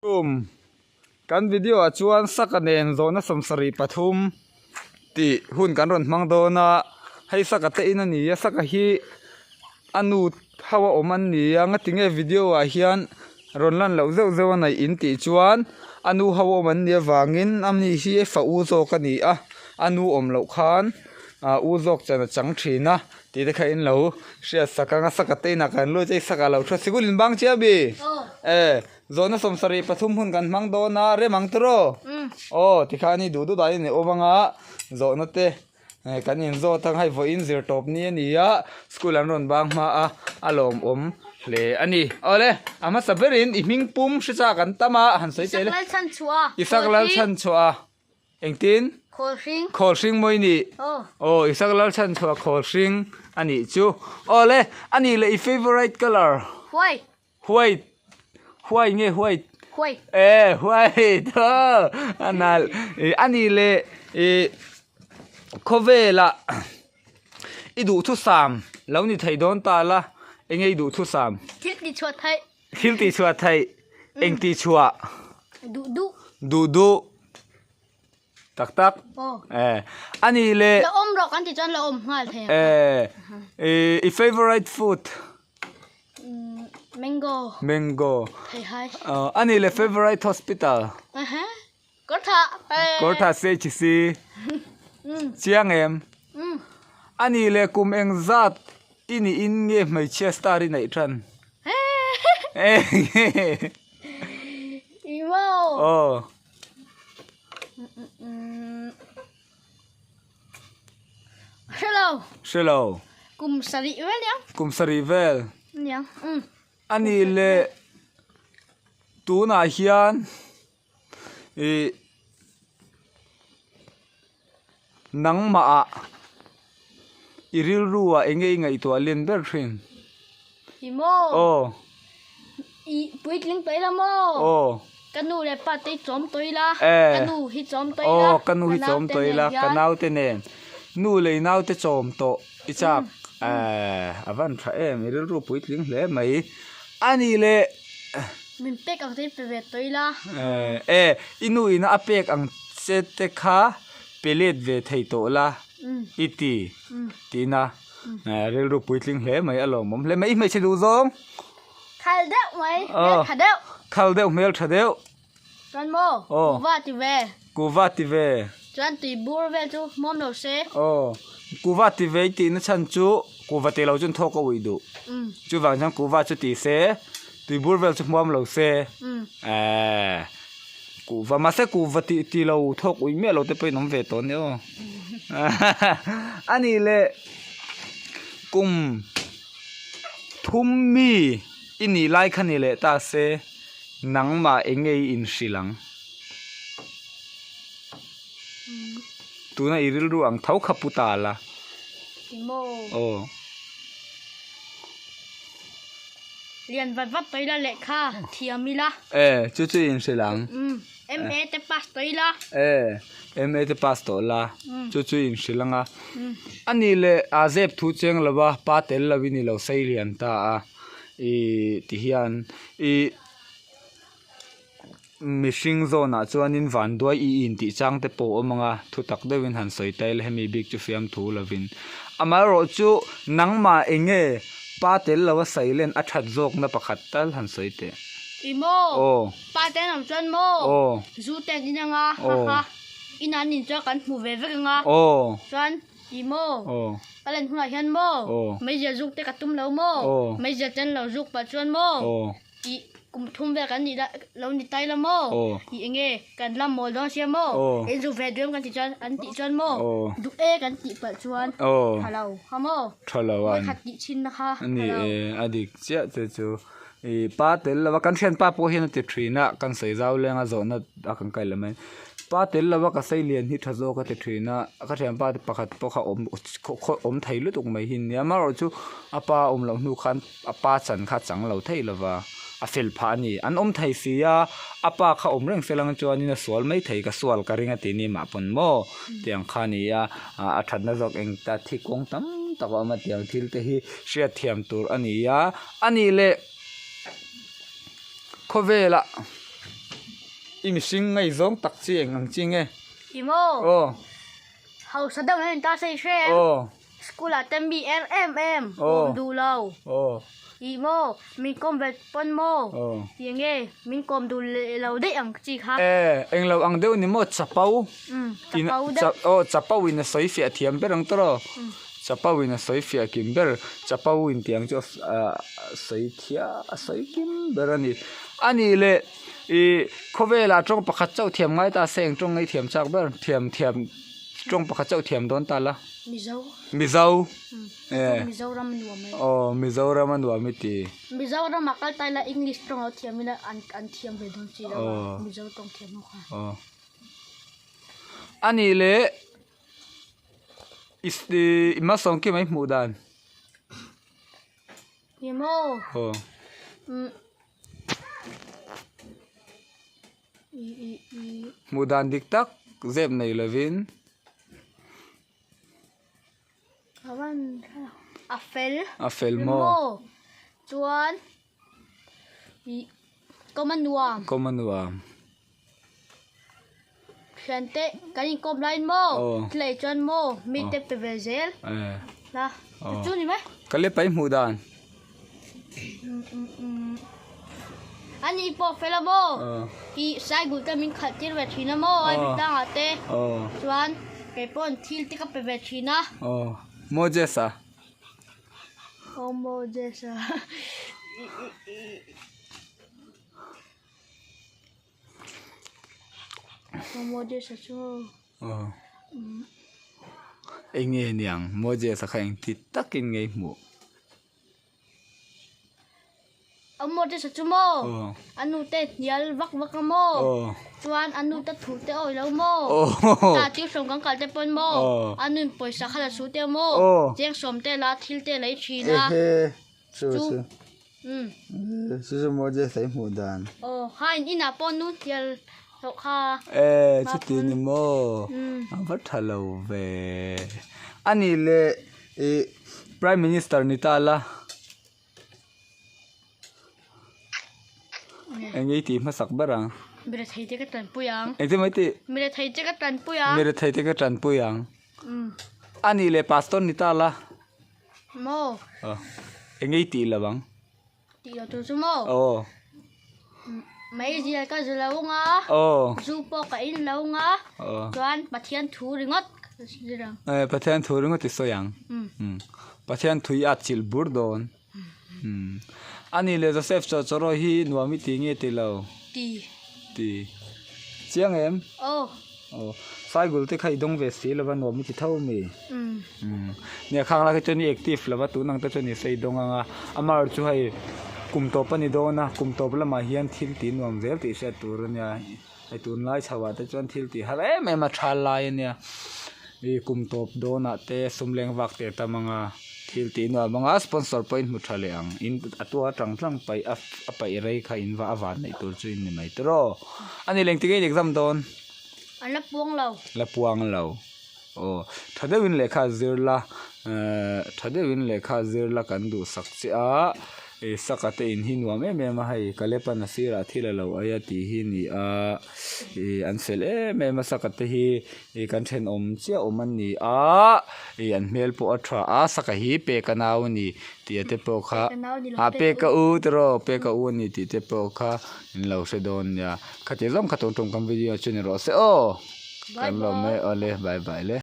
Tum kan video ah chuan saka nen zawhna 73 tih hun kan rawn hmang dawn a hei saka te in a ni a saka hi a nu ho a awm an ni a ngatinge video ah hian rawn lan loh zeuh zeuh a neih in tih chuan a nu ho a awm an nih avangin a ni hi fa u zawk a ni a a nu awm loh khan ah u zawk chan a chang thin a tih te kha in lo hriat sak ang a saka te inah kan lut a saka lo thu a sikul in bang chiah ami e. Zawhna 73 hun kan hmang dawn a, rem ang tiraw? Aw, tikhan i duh duh dahin i awm anga, zawhna te kan inzawt ang hei vawiin zir tawp ni a ni a, school an rawn bang hma a, a lawmawm hle a ni. Awle, a hmasa berin i hming pum hre chak an tam a, han sawi teh le. Isak Lalchhanchhuah. Isak Lalchhanchhuah. Engtin? Khawlhring. Khawlhring mawi ni? Aw. Aw, Isak Lalchhanchhuah khawlhring a nih chu. Awle, a nih leh i favourite colour? White. White White nge white White Eh white aw a nalh ih a nih leh ih khawvelah i duhthusam lo ni thei dawn ta la enge i duhthusam Thil tih chhuah theih Thil tih chhuah theih eng tih chhuah Duh duh Duh duh Tak tak Eh a nih leh La awm rawh kan tih chuan la awm nghal thei ang Eh i favourite food Mango Mango Theihai A nih leh favourite hospital Kawrtha Kawrtha CHC Chiang em A nih leh kum engzat i niin nge hmeichhia star i neih tan I maw Aw Hrelo. Hrelo. Kum sarih vel niang. Kum sarih vel. Niang. Um. A nih leh tunah hian ih nangmah ah i rilru ah eng nge i ngaihtuah len ber thin? I maw? Aw. I puitling tawh ila maw? Aw. Ka nu leh pa te hi chawm tawh ila. Eh. Ka nu hi chawm tawh ila. Aw, ka nu hi chawm tawh ila, ka naute nen. Nu leh i naute chawm tawh i chak. Eh, a van tha em, i rilru puitling hle mai. A nih leh. Min pek ang che hi pe ve tawh ila. Eh, eh, i nu ina a pek ang che te kha pe let ve thei tawh la i ti tihna. Rilru puitling hle mai a lawmawm hle mai. I hmeichhe duh zawng? Khal deuh mai, hmel tha deuh. Khal deuh, hmel tha deuh. Chuan maw? Kuva ti ve. Kuva ti ve. Chuan tui bur vel chu hmuam lo se. Aw, kuva ti ve i tihna chhan chu kuva ti lo chuan thawk a uih duh. Chuvang chuan kuva chu ti se, tui bur vel chu hmuam lo se. Eeh, kuva mahse kuva tih ti lo thawk uih miah lo te pawhin awm ve tawh nia aw. A nih leh kum. Thum mi i nih lai kha ni leh ta se, nangmah eng nge i inhrilh ang? Tuna i rilru ang tho kha pu ta la. Ti maw? Aw. Lian vat vat tawh ila lehkha thiam ila. E, chu chu i inhrilh ang. Umm. MA te pass tawh ila. E, MA te pass tawh la. Chu chu inhrilh anga. A nih leh a zep thu cheng lo va, pa tel lo in i lo sei lian ta a. I ti hian i mihring zawnah chuanin vanduai i intih chang te pawh a awm anga, thu tak deuhin han sawi ta ila hemi bik chu fiamthu lovin. Amaherawhchu nangmah eng nge pa tel lo a sailen a that zawkna pakhat tal han sawi teh. I maw? Aw. Pa te an awm chuan maw? Aw. Zu te an in anga, ha ha. Inah an in chuan kan hmu ve vek anga. Aw. Chuan i maw? Aw. Ka len hunah hian maw? Aw. Meizial zuk te ka tum lo maw? Aw. Meizial te an lo zuk pah chuan maw? Aw. I kum thum vel kan nih la lo ni tai la maw? Aw. I enge kan la mawl dawn sia maw? Aw. In zuk ve duh em kan tih chuan an tih chuan maw? Aw. Duh e kan tih palh chuan. Aw. Tha lo ha maw? Tha lo an. Vawikhat tih chhin na kha. A ni e, a dik chiah che chu. Ih pa tel lova kan thian pa pawh hian a ti thin a kan sawi zau leng a zawhna a kan kai lo mai pa tel lova ka sei lian hi tha zawk a ti thin a ka thian pa te pakhat pawh kha awm awm thei lutuk mai hi nia amaherawhchu a pa awm loh hnu khan a pa chan kha a chang lo thei lova a fel phah a ni an awm thei si a a pa kha awm reng se lang chuanin a sual mai thei ka sual ka ring a ti ni mah pawn maw tiang kha a ni a a thatna zawk eng ta thi kawng tam tak a awm a tiang thil te hi hriatthiam tur a ni a. A nih leh khawvelah. I mihring ngaihzawng tak chi eng ang chi nge? I maw? Aw. Hausa deuh hian ta se i hre em? Aw. School ah te mi er em em kawm duh lo. Aw. I maw? Min kawm ve pawn maw? Aw. Ti enge min kawm duh leh lo daih ang chi kha. E, eng lo ang deuh ni maw? Chapo. Umm, chapo deuh. Aw, chapo in a sawi fiah thiam ber ang tawh. Chapo in a sawi fiah kim ber. Chapo in tih ang chu a sawi thiah a sawi kim ber a ni. A nih leh ih khawvelah tawng pakhat chauh thiam ngai ta se eng tawng ngei thiam chak ber thiam thiam tawng pakhat chauh thiam dawn ta la. Mizo. Mizo. E. Mizoram a nuam e. Aw Mizoram a nuam i ti. Mizoram ah kal ta ila English tawng lo thiam ila an an thiam ve dawn chi lo a Mizo tawng thiam ho kha. Aw. A nih leh i hmasawng kim a i hmuh dan. Ni maw? Aw. Umm. I i i. Hmuh dan dik tak zep nei lovin. A fel. A fel maw? Chuan i kawm a nuam. Kawm a nuam. Thiante kan inkawm laiin maw? Thil ei chuan maw? Mite pe ve zel. La chu ni mai. Ka le pai hmuh dan. Ani pawh fel a maw? I saigul te min khalh tir ve thin a maw? Ai mitangah te chuan kei paw'n thil te ka pe ve thin a. Aw Moses a. Aw Moses a. Aw Moses a chu. Aw. Eng nge niang Moses a kha engti takin nge i hmuh? A Moses a chu maw? A nu te hnial vak vak a maw? Chuan a nu te thu te awi lo maw? Tah tuition kan kal te pawn maw? A nun pawisa kha la su te maw? Cheng sawm te la thil te lei thin a. Chu chu. Chu chu Moses a i hmuh dan. Aw kha in inah pawh nu hnial loh kha. E chuti ni maw? A va tha lo ve. A nih leh ih Prime Minister ni ta la. Eng nge i tih hmasak ber ang? Mi rethei te ka tanpui ang. Engtin mai tih? Mi rethei te ka tanpui ang. Mi rethei te ka tanpui ang. A nih leh Pastor ni ta la. Maw? Aw. Eng nge i tih lo ang? Tih lo tur chu maw? Aw. Meizial ka zu lo nga. Aw. Zu pawh ka in lo nga. Aw. Chuan Pathian thu ringawt ka zir ang. Eh, Pathian thu ringawt i sawi ang. Um. Pathian thu i at chilh bur dawn. Um. Ani leh Joseph Chawchawraw hi nuam i ti nge ti lo? Ti. Ti. Chiang em? Aw. Aw. Saigul te kha i dawng ve si lova nuam i ti tho mi? Um. Umm. Nia khang lai kha chuan i active lova tun ang te chuan i sawi dawng ang a. Amah chu hei kum tawp a ni dawn a, kum tawp lamah hian thil tih nuam zel tih hriat tur a nia. Hei tunlai chho ah te chuan thil tih har em em a tha lai a nia. Ih kum tawp dawnah te sum leng vak teh tam ang a, thil tih nuam ang a, sponsor pawh in hmu tha leh ang. In a tua tang tlang paih a a paih rei kha in va a van neih tur chu in ni mai tawh rawh. A ni leng tikah in exam dawn. An la puang lo. La puang lo. Aw tha deuhin lehkha zir la ehh tha deuhin lehkha zir la kan duhsak che a ih saka te in hi nuam em em a hei Kalepan a sirah thil a lo ei a tih hi ni a ih an fel em em a saka te hi ih kan thenawm chiah awm an ni a ih an hmel pawh a tha a saka hi peka nau a ni tih a te pawh kha ah peka u tiraw peka u a ni tih te pawh kha in lo hre dawn nia khati zawng kha tawng tawng kan video chu ni rawh se aw. Kan lawm e awle bye bye le.